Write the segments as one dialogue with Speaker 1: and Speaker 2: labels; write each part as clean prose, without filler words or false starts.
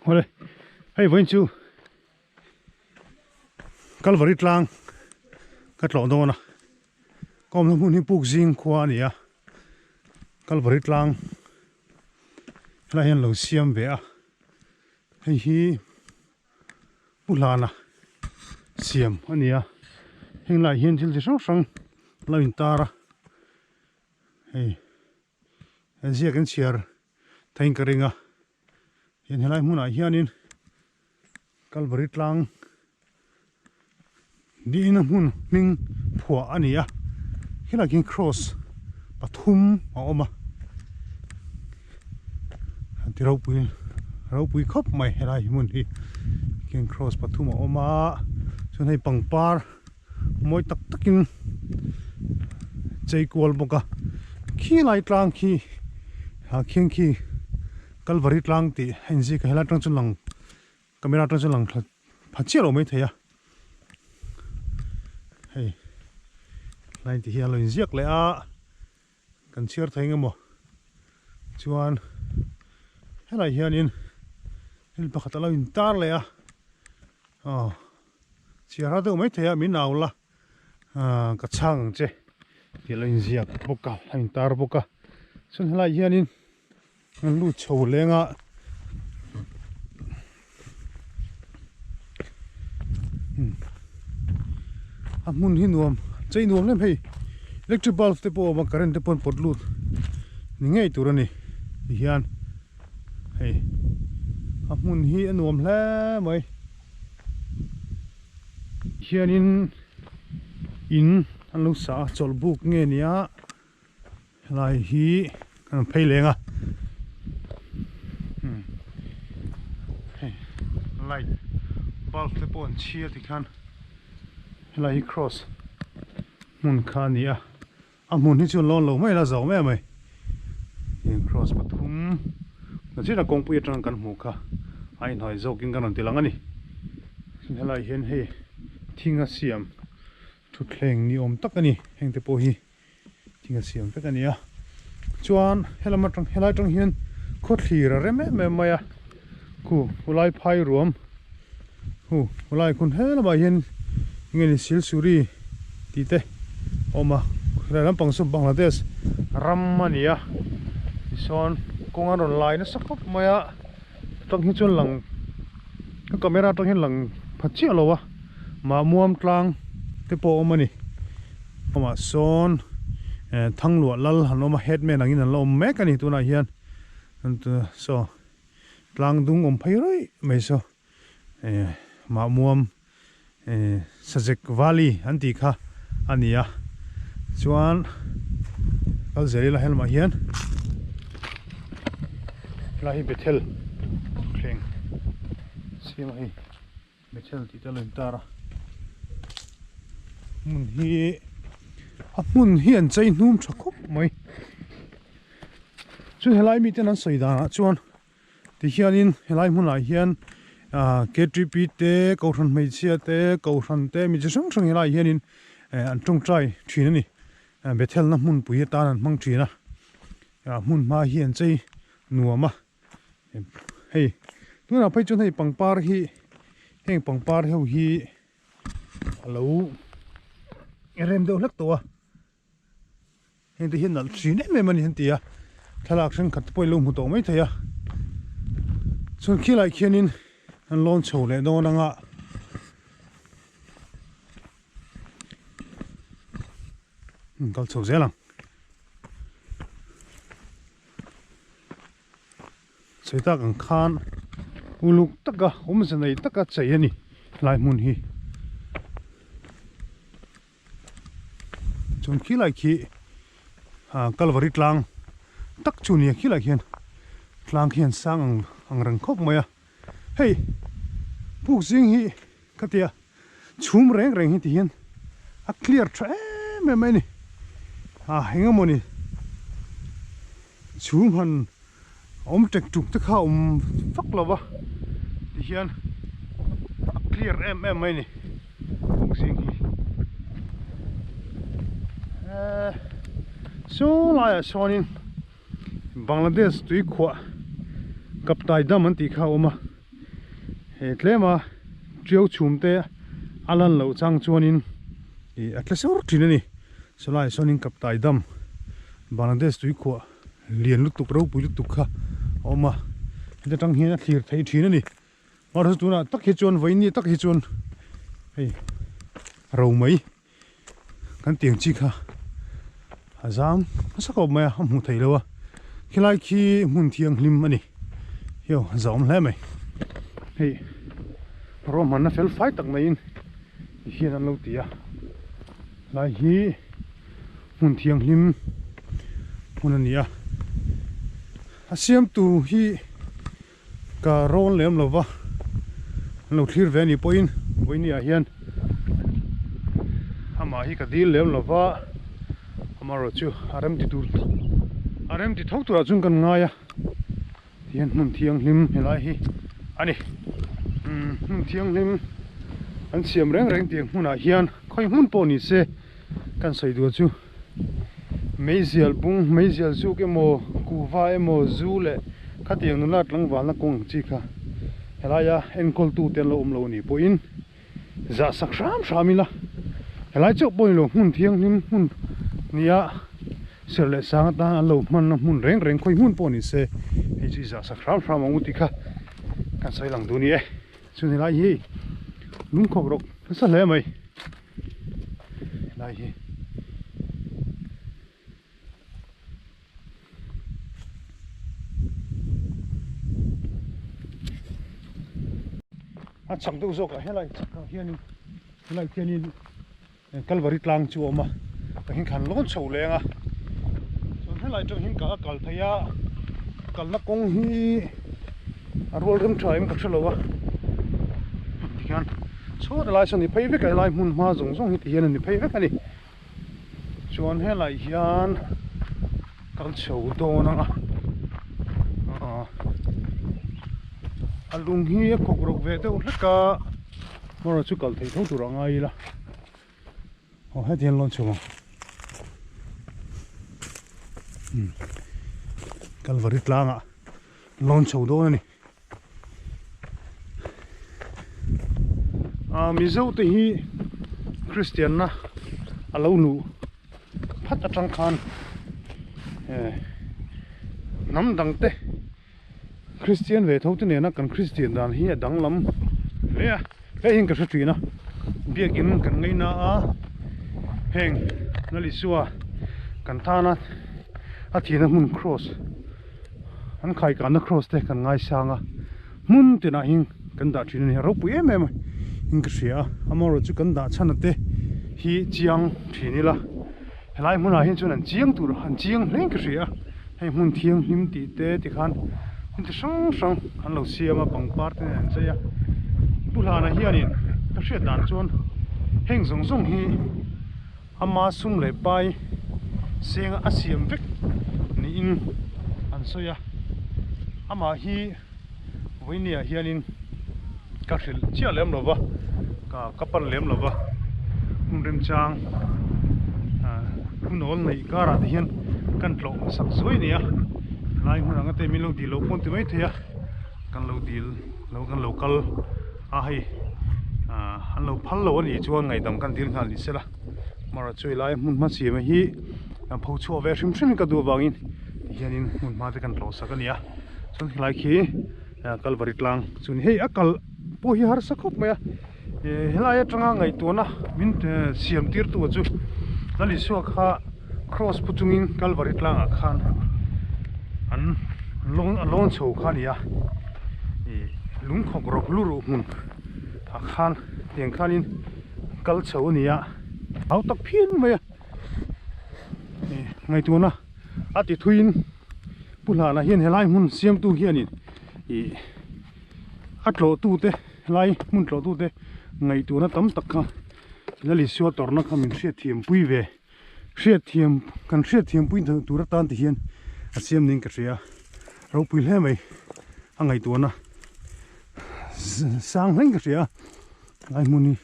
Speaker 1: Awle hei vawiin chu Kalvari tlang ka tlawh dawn a ka awmna hmun hi puk zing khua a ni a Kalvari tlang helai hian lo siam ve a hei hi Pu Hlana siam a ni a heng laiah hian thil chi hrang hrang a lo intar a hei. He ziak in chhiar theiin ka ring a, hian helai hmunah hianin Kalvari tlang niin a hmun hming phuah a ni a, helaiah khian cross pathum a awm a, an ti ropui ropui khawp mai helai hmun hi khian cross pathum a awm a, chuan hei pangpar. mawi tak takin chei kual bawk a khilai tlang khi ah khian khi Kalvari tlang tih a inzik a helai atang chuan lang camera atang chuan lang thla pha chiah lo maithei a hei line ti hian a lo inziak leh a kan chhiar thei eng emaw chuan helai hianin thil pakhat a lo intar leh a aw. Chhiar har deuh mai thei a min au la ahh ka chhang ang che tih a lo inziak bawk a a intar bawk a chuan helaiah hianin an lut chho leng a a hmun hi nuam chei nuam hlem hei electric bulb te pawh a awm a current te pawh an pawt lut ni ngei tur a ni tihian hei a hmun hi a nuam hle mai. Hianin in an lo sa a chawlh buk nge nia helai hi kan phei leng a hei light bulb te pawh an chhia tikhan helai hi cross hmun kha a ni a. A hmun hi chu lawn lo mai la zo mai mai in cross pathum na chin a kawngpui atang kan hmuh kha a inhnuai zawkin kan rawn ti lang a ni helai hian hei thing a siam thutthleng ni awm tak a ni heng te pawh hi thing a siam vek a ni a chuan helam atang helai atang hian khawthlir a rem em em mai a khu khulai phai ruam Hu helai khun he lamah hian enge ni silsuri tih te a awm a helai lampang saw Bangladesh ram a ni a tichuan kawng an rawn lai nasa khawp mai a atang hi chuan lang ka camera atang hian lang pha chiah lo a mahmuam tlang te pawh a awm a ni amah sawn eh thangluah lal an awm a headman angin an la awm mek a ni tunah hian saw tlang dung awm phei rawih mai saw eh mahmuam eh Sajek Valley an tih kha a ni a chuan kal zel ila helamah hian helai hi Bethel thleng siam a hei Bethel tih te a lo intar a hmun hi a hmun hi an chei hnum tha khawp mai chuan helai miten an sawi danah chuan. Tihianin helai hmunah hian ah ktp te kohhran hmeichhia te kohhran te mi chi hrang hrang helaiah hianin eh an tawngtai thin a ni Bethelna hmunpui atan an hmang thin a ah hmun hma hi an chei nuam a hei tunah phei chuan hei pangpar hi heng pangpar ho hi a lo rem deuh hlek tawh a. Heng te hian nalh thin em em a ni an ti a, thlalak thenkhat te pawh i lo hmu tawh mai thei a, chuan khilaiah khianin an lawn chho leh dawn ang a, an kal chho zel ang. Sawi tak ang khan uluk taka awmze nei taka chei a ni helai hmun hi. Chuan khilai khi ah Kalvari tlang tak chu nia khilai khian tlang khi an sang ang ang reng khawp mai a hei puk zing hi ka tia chhum reng reng hi ti hian a clear tha em em mai a ni ah eng emaw ni chhum han awm tek tuk te kha a awm vak lo va ti hian a clear em em mai a ni bawk zing hi eee saw laiah sawn in Bangladesh tui khuah Kaptai dam an tih kha a awm a. He tlema tiau chhum te a lan loh chang chuanin ih a tle sur thin a ni. Sawlaiah sawnin Kaptai Dam Bangladesh tuikhuah lian lutuk ropui lutuk kha a awm a, heta tang hian a thlir theih thin a ni. Mahse tunah tak hi chuan vawiin tak hi chuan hei ro mai kan tiang chi kha a zam nasa khawp mai a, a hmuh theih loh a, khilai khi hmun thianghlim a ni hiau a zahawm hle mai. Hei ruahmanna fel fai tak maiin ti hian an lo ti a, helai hi hmun thianghlim hmun a ni a, a siamtu hi. Ka rawn lem lo va, an lo thlir ve anih pawhin vawinia hian amah hi ka dil lem lo va, amaherawh chu a rem ti tur a rem ti tho turah chuan kan ngai a, tihian hmun thianghlim helai hi a ni. Umm hmun thianghlim an siam reng reng tiang hmunah hian khawi hmun pawh ni se kan sawi duh chu. Meizial bung, meizial zuk emaw, kuhva emaw, zu leh khatiang nula tlangvalna kawng ang chi kha helaia enkawltu te an lo awm lo anih pawhin zah sak hram hram ila helai chauh pawh ni lo hmun thianghlim hmun nia serh leh sang atan an lo hmanna hmun reng reng khawi hmun pawh ni se hei chu i zah sak hram hram ang u tih kha kan sawi lang duh a ni e. Chu helai hi lungkhawk rawk nasa hle mai. Helai hi a chak deuh zawk ah helai chak ah hianin helai khianin Kalvari tlang chu a awm a tah hian khan lawn chho leng a chuan helai atang hian a kal thei a kalna kawng hi a rual rem tha em ka hrelo a tikhian chhuat lai sawn ni phei vek a helai hmun hma zawng zawng hi ti hian a ni phei vek a ni chuan helai hian kal chho dawn ang a aw a lung hi a khawk rawk ve deuh hlek a hmawrah chu kal thei tho tur a ngai ila aw heti hian lawn chho ang umm Kalvari tlangah lawn chho dawn a ni. Ah Mizo te hi Christian na a lo luh phat atang khan eh hnam dang te Christian ve tho te nena kan Christian dan hi a danglam hle a hei hian ka hre thin a biakin kan ngaina a heng Lalisua kan tana a thihna hmun cross. An khaikanna cross te kan ngaisang a, hmun tinah hian kan dah thin a ni. A ropui em em a in ka hria a, amaherawhchu chu kan dah chhan ate hi chiang thin ila, helai hmunah hian chuan an chiang tur an chiang hle in ka hria a, hei hmun thianghlim tih te tikhan hmun chi hrang hrang an lo siam a, pangpar te nen an chei a. Pu Hlana hianin ka hriat dan chuan heng zawng zawng hi. Ama sum leh pai senga a siam vek niin an sawi a, amah hi vawinia hianin ka hrilh chiah lem lo va, ka ka pan lem lo va, hun remchang ah hun awl neih karah te hian kan tlawh sak zuai a ni a, helai hmun anga te min lo dil loh pawn ti maithei a, kan lo dil lo kan lo kal a hei ah an lo phal lo a nih chuan ngaihdam kan dil nghal ni sela mara chu helai hmun hma siam hi kan pho chhuah ve hrim hrim in ka duh avangin ti hianin hmun hma te kan tlawh sak a ni a chuan helai khi kalvari tlang chu ni hei a kal pawh hi harsa khawp mai a eh helai atanga ngaihtuahna min siam tir tu chu Lalisua kha cross pu chungin kalvari tlangah khan an lawn a lawn chho kha a ni a ih lungkhawk rawk luruh hmun ah khan tiang khanin kal chho a ni a hau tak phian mai a ih ngaihtuahna a ti thuiin pu hlana hian helai hmun siamtu hianin ih a tlawhtute helai hmun tlawhtute ngaihtuahna tam tak kha Lalisua tawrhna kha min hriatthiam pui ve. Hriatthiam kan hriatthiam pui tur atan ti hian a siam niin ka hria ropui hle mai a ngaihtuahna sang hlein ka hria lai hmun hi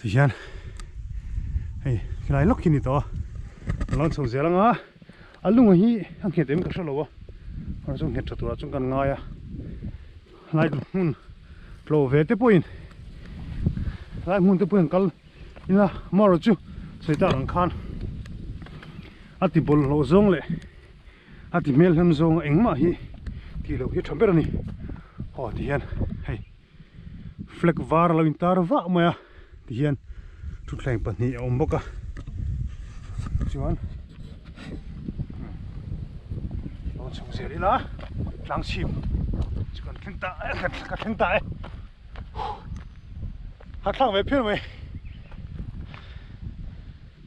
Speaker 1: ti hian hei helai lawk hi a ni tawh a a lo chho zel anga a lunga hi a nghet em ka hrelo a chu nghet tha turah chuan kan ngai a. Lai hmun tlawh ve te pawhin lai hmun te pawhin kal ila amaherawh chu sawi tak ang khan a ti bawlhhlawh zawng leh a ti hmelhem zawng engmah hi tih loh hi tha ber a ni. Aw ti hian hei flag var a lo intar vah mai a ti hian thutthleng pahnih a awm bawk a chuan rawn chhuk zel ila tlang chhip chu kan thleng ta e ka thleng ta e a thlak ve phian mai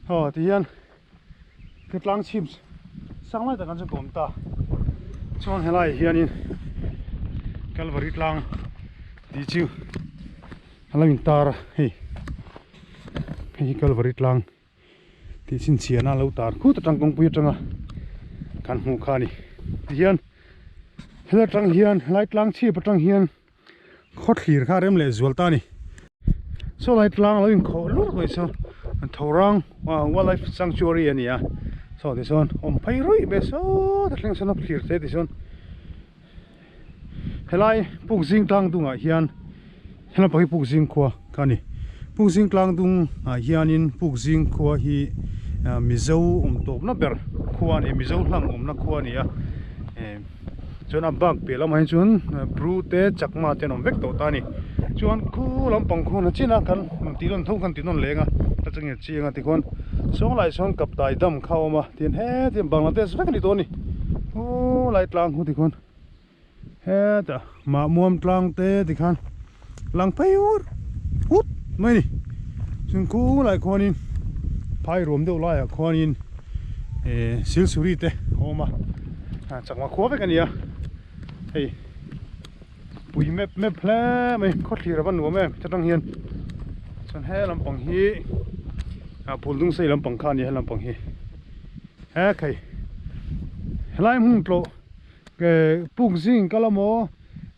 Speaker 1: aw ti hian ka tlang chhip sang lai takah chuan ka awm ta chuan helaiah hianin Calvary tlang tih chu a lo intar a hei hei hi Calvary tlang tih chhinchhiahna a lo tar khut atang kawngpui atanga kan hmuh kha a ni tihian helai atang hian helai tlang chhip atang hian khaw thlir kha a rem leh zual ta a ni saw lai tlang a lo inkhawh lur mai saw Thorang wildlife sanctuary a ni a saw tichuan awm phei ruih mai saw ta thleng sawn a thlir te tichuan helai puk zing tlang dungah hian helai pawh hi puk zing khua kha a ni puk zing tlang dungah hianin puk zing khua hi mizo awm tawpna ber khua a ni mizo hlang awmna khua a ni a. Chuan a bak piah lamah hi chuan bru te chakma te an awm vek tawh ta a ni. Chuan khu lampang khuan a chin a kan tih nawn tho khan tih nawn leng a a changel chiang a tikhuan sawn lai sawn kaptai dam kha a awm a tihian hetiang Bangladesh vek a ni tawh a ni. Khu lai tlang khu tikhuan hetah mahmuam tlang te tikhan lang phei ut ut mai a ni. Chuan khu lai khuanin phai ruam deuh laiah khuanin eh silsuri te a awm a chakma khua vek a ni a hei pui mep mep hle mai khawthlir a va nuam em chatang hian chuan he lampang hi ah phul dung sei lampang kha a ni he lampang hi he khai helai hmun tlawh puk zing kal amaw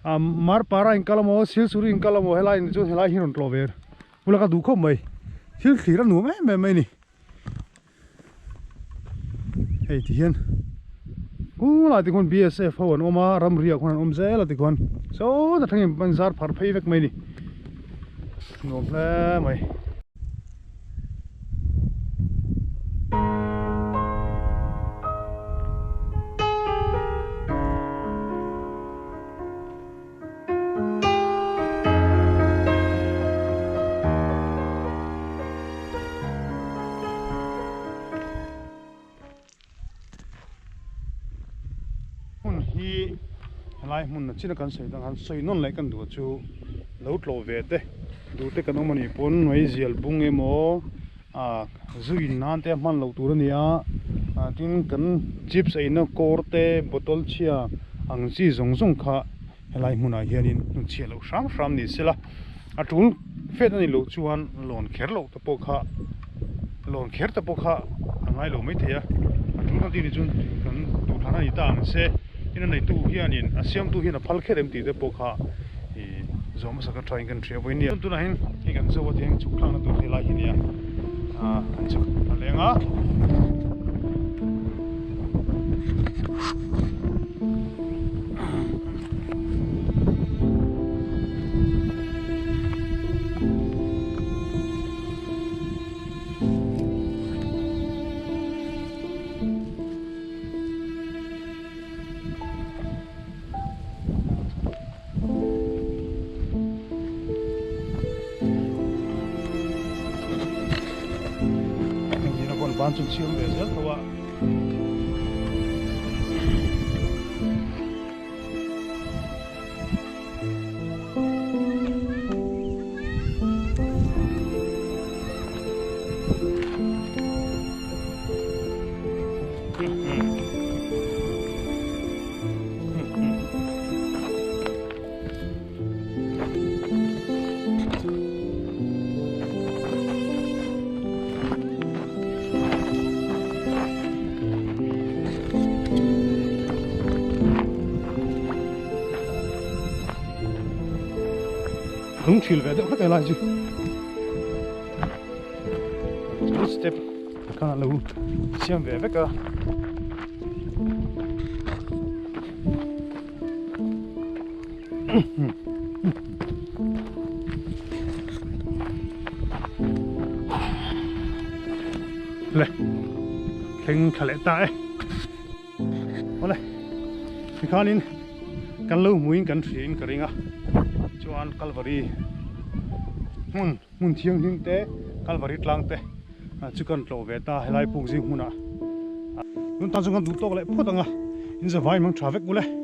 Speaker 1: ah marpara in kal amaw silsuri in kal amaw helai in chuan helai hi rawn tlawh ve bula ka duh khawp mai thil thlir a nuam em em mai a ni hei ti hian khulai te khuan B S F ho an awm a ramriah khuan an awm zel a tikhuan saw ta thlengin an zar phar phei vek mai a ni nuam hle mai. Hmun hi helai hmun a chin a kan sawi dan han sawi nawn leh kan duh chu lo tlawh ve te duh te kan awm a nih pawn mai zial bung emaw ah zu in nan te a hman loh tur a ni a ah tin kan chips eina kawr te bottle chhia ang chi zawng zawng kha helai hmunah hianin hnutchhiah loh hram hram ni sela a tul fet a nih loh chuan lawn kher loh te pawh kha lawn kher te pawh kha a ngai lo maithei a a tul kan tih ni chuan kan duhthlan a ni ta ang se tin a neitu hianin a siamtu hian a phal kher em tih te pawh kha ih zawh hmasa ka try in kan hria vawiin nia tunah hian hei kan zo a tiang chhuk thlakna tur helai hi nia ah kan chhuk a leng a. Ban chu chhiam ve zel tho a. Lung thil ve deuh hlek helai chu step khan a lo siam ve vek a. Le thleng thla leh ta e. Awle tikhanin kan lo hmuin kan hriain ka ring a chuan Kalvari hmun hmun thianghlim te Kalvari tlang te chu kan tlawh ve ta helai puk zing hmunah tun tan chu kan duh tawk leh phawt ang a in zavai mang tha vek ule.